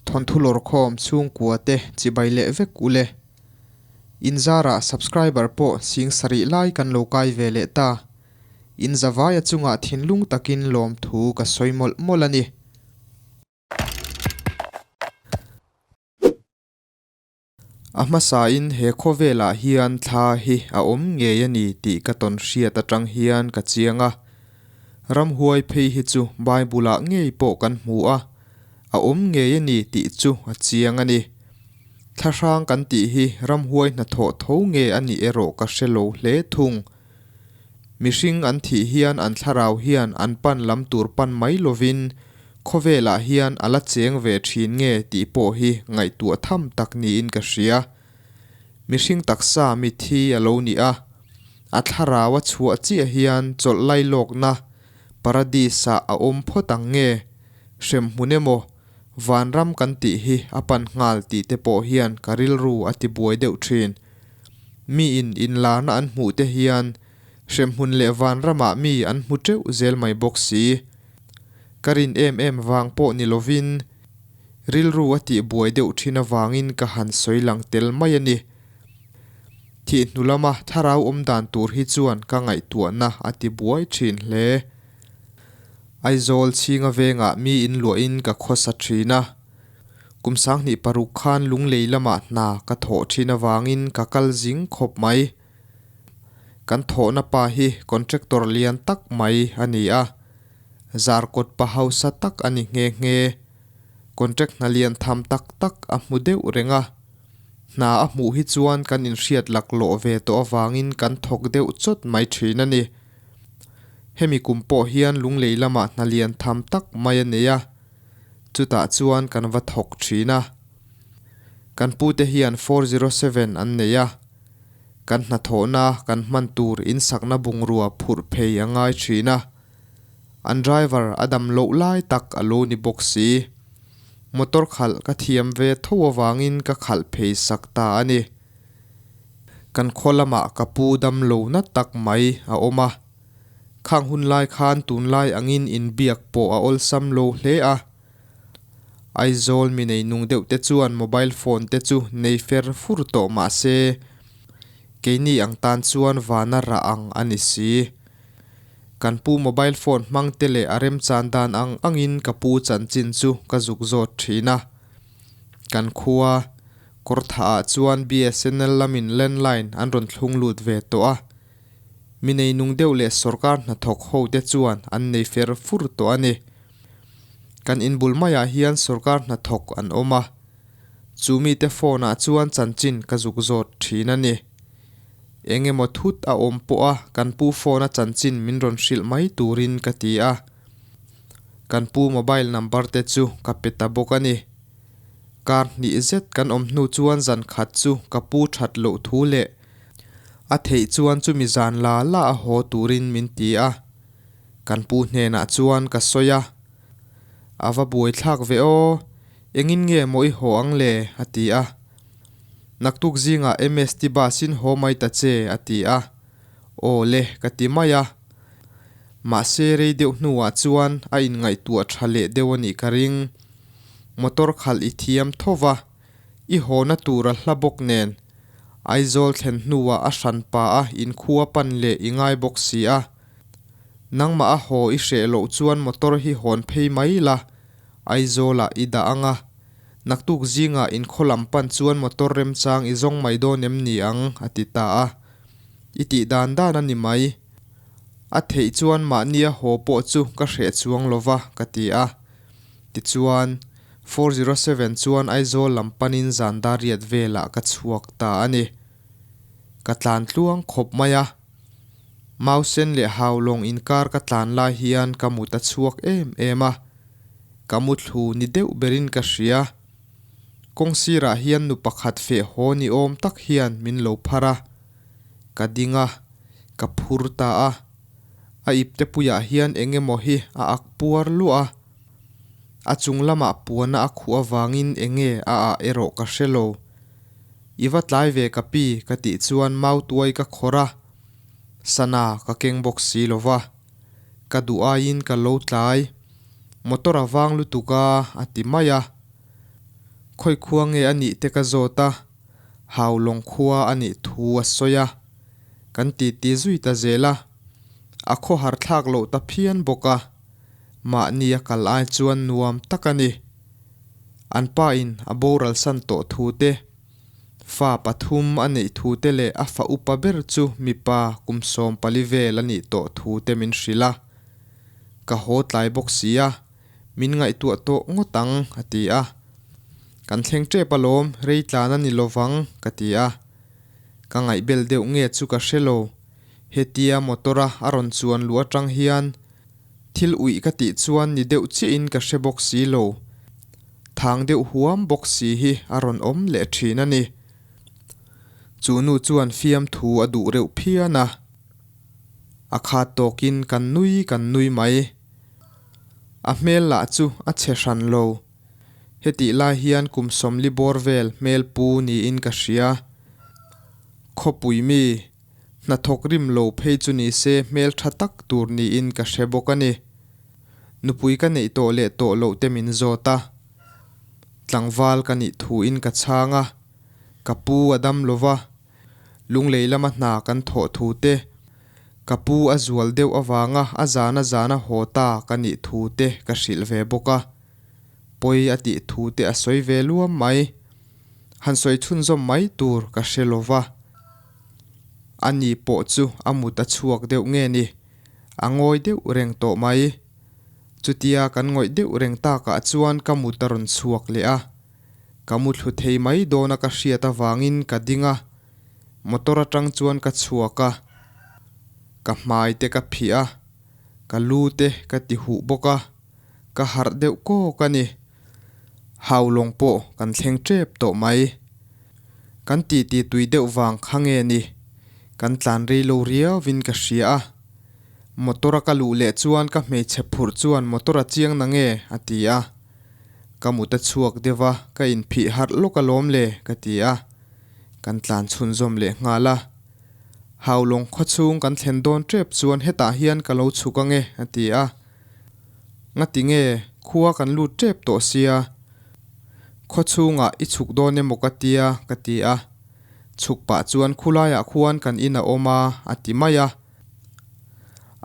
Thawnthu lawrkhawm chhungkua te chibai leh vek ule. In zarah subscriber pawh sing sarih lai kan lo kai ve leh ta. In zavaia chungah thinlung takin lawmthu ka sawi mawlh mawlh a ni. A hmasain he khawvelah hian thla hi a awm ngei a ni tih ka tawn hriat atang hian ka chiang a. Ramhuai phei hi chu Bible-ah ngei pawh kan hmu a, a awm ngei a ni tih chu a chiang a ni. Thla hrang kan tih hi ramhuai hnathawh tho nge a nih erawh ka hre lo hle thung. Mihring an thih hian an thlarau hian an pan lam tur pan mai lovin khawvelah hian a la cheng ve thin nge tih pawh hi ngaihtuah tham tak niin ka hria. Mihring taksa mithi a lo ni a, a thlarau a chhuah chiah hian chawlh lailawkna paradis-ah a awm phawt ang nge? Hremhmun emaw vanram kan tih hi a pan nghal tih te pawh hian ka rilru a tibuai deuh thin. Miin inlarna an hmuh te hian hremhmun leh vanramah mi an hmu teuh zel mai bawk si. Ka rin em em vang pawh ni lovin rilru a tihbuai deuh thin avangin ka han sawi lang tel mai a ni. Thih hnu lama thlarau awm dan tur hi chuan ka ngaihtuahna a tibuai thin hle. Aizawl chhinga vengah mi inluahin ka khawsa thin a. Kum 26 khan Lunglei lamah hna ka thawh thin avangin ka kal zing khawp mai. Kan thawhna pa hi contractor lian tak mai a ni a, zarkawt pa hausa tak a ni nghe nghe. Contract hna lian tham tak tak a hmu deuh reng a. Hna a hmuh hi chuan kan inhriat laklawh ve tawh avangin kan thawk deuh chawt mai thin a ni. Hemi kum pawh hian Lunglei lamah hna lian tham tak mai a nei a. Chutah chuan kan va thawk thin a. Kan pute hian 407 an nei a. Kan hnathawhna kan hman tur insakna bungrua phurh phei a ngai thin a. An driver a dam loh lai tak a lo ni bawk si. Motor khalh ka thiam ve tho avangin ka khalh phei sak ta a ni. Kan khaw lamah ka pu dam lo na tak mai a awm a. Khang hun lai khan tunlai angin inbiak pawh a awlsam lo hle a. Aizawl mi nei nung deuh te chuan mobile phone te chu nei fer fur tawh mah se, keini ang tan chuan vana rah ang a ni si. Kan pu mobile phone hmang te leh a remchan dan ang angin ka pu chanchin chu ka zuk zawt thin a. Kan khua Kawrthah ah chuan BSNL lamin landline an rawn thlung lut ve tawh a. Mi neinung deuh leh sorkar hnathawk ho te chuan an nei fer fur tawh a ni. Kan inbul maiah hian sorkar hnathawk an awm a, chu mite phone ah chuan chanchin ka zuk zawt thin a ni. Eng emaw thut a awm pawh a kan pu phone a chanchin min rawn hrilh mai turin ka ti a. Kan pu mobile number te chu ka pe ta bawk a ni. Kar hnih zet kan awm hnu chuan zan khat chu ka pu that loh thu leh A theih chuan chumi zan la la a haw turin min ti a, kan pu hnenah chuan ka sawi a. A va buaithlak ve aw, engin nge maw i haw ang le? a ti a. Naktuk zingah MST bus in haw mai ta che a ti a. Aw le ka ti mai a. Mahse rei deuh hnuah chuan a inngaihtuah tha leh deuh a nih ka ring. Motor khalh i thiam tho va. I hawna tur a hla bawk nen, Aizawl thlen hnuah a hran pa a inkhua pan leh i ngai bawk si a. Nangmah a haw i hreh loh chuan motor hi hawn phei mai la, Aizawlah i dah ang a. Naktuk zingah inkhaw lam pan chuan motor remchang i zawng mai dawn em ni ang? a ti ta a. I tih dan dan a ni mai. A theih chuan mahnia haw pawh chu ka hreh chuang lo va, ka ti a. Tichuan, 407 chuan Aizawl lam panin zan dar riat velah ka chhuak ta a ni. Ka tlan tluang khawp mai a. Mausen leh Haulawng inkar ka tlan lai hian ka mut a chhuak em em a. Ka mu thlu ni deuh berin ka hria. Kawng sirah hian nu pakhat feh haw ni awm tak hian min lo phar a. Ka ding a, ka phur ta a. A ipte puiah hian eng emaw hi a ak puar luah a. A chung lamah puana a khuh avangin eng nge a ah erawh ka hre lo. I va tlai ve ka pi ka tih chuan mau tuai ka khawrh a, sana ka keng bawk si lo va. Ka duh aiin ka lo tlai. Motor a vang lutuk a, a ti mai a. Khawi khua nge a nih te ka zawt a, Haulawng khua a nih thu a sawi a. Kan titi zui ta zel a, a khawhar thlak loh ta phian bawk a, mahni a kal ai chuan nuam tak a ni. An pa in a boral san tawh thu te, fa pathum a neih thu te leh a fa upa ber chu mipa kum 14 vel a nih tawh thu te min hrilh a. Ka haw tlai bawk si a, min ngaihtuah tawh ngawt ang, a ti a. Kan thleng tep alawm, rei tlan a ni lovang, ka ti a. Ka ngaihbel deuh nge chu ka hre lo. Hetia motor-a a rawn chuan luh atang hian thil uih ka tih chuan ni deuh chiahin ka hre bawk si lo. Thang deuh huam bawk si hi a rawn awm leh thin a ni. Chu nu chuan fiamthu a duh reuh phian a. A khat tawkin kan nui kan nui mai. A hmel lah chu a chhe hran lo. Hetih lai hian kum 40 bawr vel hmel pu niin ka hria. Khawpui mi, hnathawk rim lo phei chu ni se hmel tha tak tur niin ka hre bawk a ni. Nupui ka neih tawh leh tawh loh te min zawt a. Tlangval ka nih thuin ka chhang a. Ka pu a dam lo va, Lunglei lama hna kan thawh thu te, ka pu a zual deuh avanga a zana zana haw ta ka nih thu te ka hrilh ve bawk a. Pawi a tih thu te a sawi ve luam mai. Han sawi chhunzawm mai tur ka hre lo va. A ni pawh chu a mut a chhuak deuh nge ni, a ngawi deuh reng tawh mai. Chutia kan ngawih deuh reng takah chuan ka mut a rawn chhuak leh a. Ka mu thlu thei mai dawna ka hriat avangin ka ding a, motor atang chuan ka chhuak a, ka hmai te ka phih a, ka lu te ka ti huh bawk a, ka harh deuh kawk a ni. Haulawng pawh kan thleng tep tawh mai. Kan titi tui deuh vang kha nge ni, kan tlan rei lo riauvin ka hria a. Motor a ka luh leh chuan ka hmeichhe phurh chuan motor a chiang na nge a ti a. Ka mut a chhuak deuh a, ka inphih harh lawk alawm le, ka ti a. Kan tlan chhunzawm leh nghal a. Haulawng khawchhung kan thlen dawn tep chuan hetah hian ka lo chhuk ange, a ti a. Ngati nge, khua kan lut tep tawh sia. Khawchhungah i chhuk dawn emaw ka tia, ka ti a. Chhuk pah chuan khulaiah khuan kan in a awm a, a ti mai a.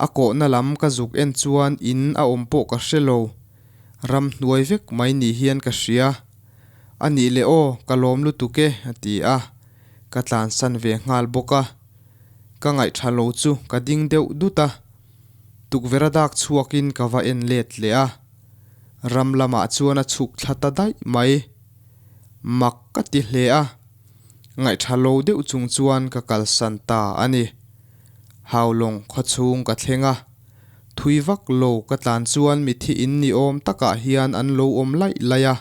A kawhna lam ka zuk en chuan in a awm pawh ka hre lo. Ram hnuai vek mai ni hian ka hria. A nih leh aw, ka lawm lutuk e, a ti a. Ka tlansan ve nghal bawk a. Ka ngaihṭha lo chu ka ding deuh dut a. Tukverh a dak chhuakin ka va en let leh a. Ram lamah chuan a chhuk thla ta daih mai. Mak ka ti hle a. Ngaihṭha lo deuh chung chuan ka kalsan ta a ni. Haulawng khawchhung ka thleng a. Thui vak lo ka tlan chuan mithi in ni awm takah hian an lo awm laih laih a.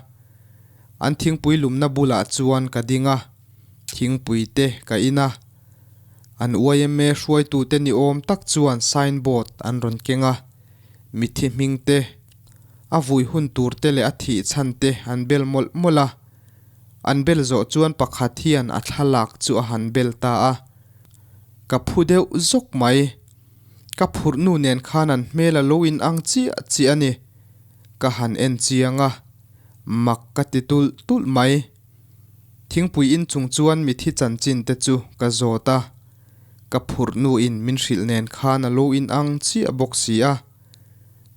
An thingpui lumna bulah chuan ka ding a, thingpui te ka in a. An yma hruaitute ni awm tak chuan sign board an rawn keng a, mithi hming te, a vui hun tur te leh a thih chhan te an bel mawlh mawlh a. An bel zawh chuan pakhat hian a thlalak chu a han bel ta a. Ka phu deuh zawk mai. Ka phurh nu nen khan an hmel a lo in ang chiah chiah a ni. Ka han en chiang a, mak ka ti tulh tulh mai. Thingpui in chung chuan mithi chanchin te chu ka zawt a, ka phurh nu in min hrilh nen khan a lo in ang chiah bawk si a.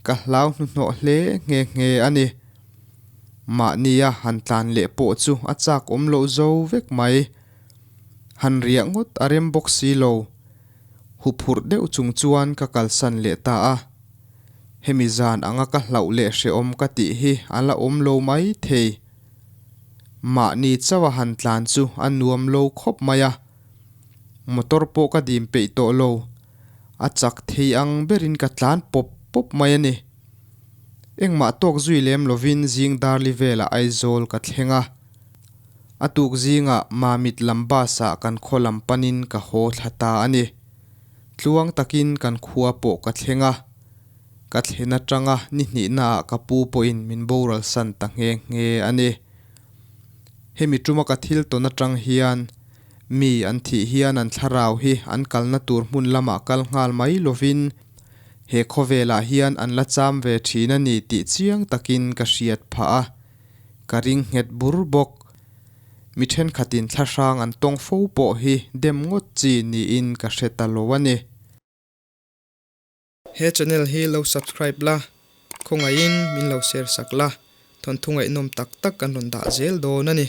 Ka hlau hnuhnawh hle nghe nghe a ni. Mahnia han tlan leh pawh chu a chak awm loh zo vek mai. Han riah ngawt a rem bawk si lo. Huphurh deuh chung chuan ka kalsan leh ta a. Hemi zan anga ka hlauh leh hrehawm ka tih hi a la awm lo mai thei. Mahni chauh a han tlan chu a nuam lo khawp mai a. Motor pawh ka dim peih tawh lo. A chak thei ang berin ka tlan pawp pawp mai a ni. Engmah tawk zui lem lovin zing darli velah Aizawl ka thleng a. A tuk zingah Mamit lam bus ah kan khaw lam panin ka haw thla ta a ni. Tluang takin kan khua pawh ka thleng a. Ka thlen atanga ni hnihnaah ka pu pawhin min boral san ta nghe nghe a ni. Hemi tuma ka thil tawn atang hian mi an thih hian an thlarau hi an kalna tur hmun lamah kal nghal mai lovin he khawvelah hian an la cham ve thin a ni tih chiang takin ka hriat phah a. Ka ring nghet bur bawk. Mi thenkhatin thlahrang an tawng fo pawh hi dem ngawt chi niin ka hre ta lo a ni. He channel hi lo subscribe la, khawngaihin min lo share sak la, thawnthu ngaihnawm tak tak kan rawn dah zel dawn a ni.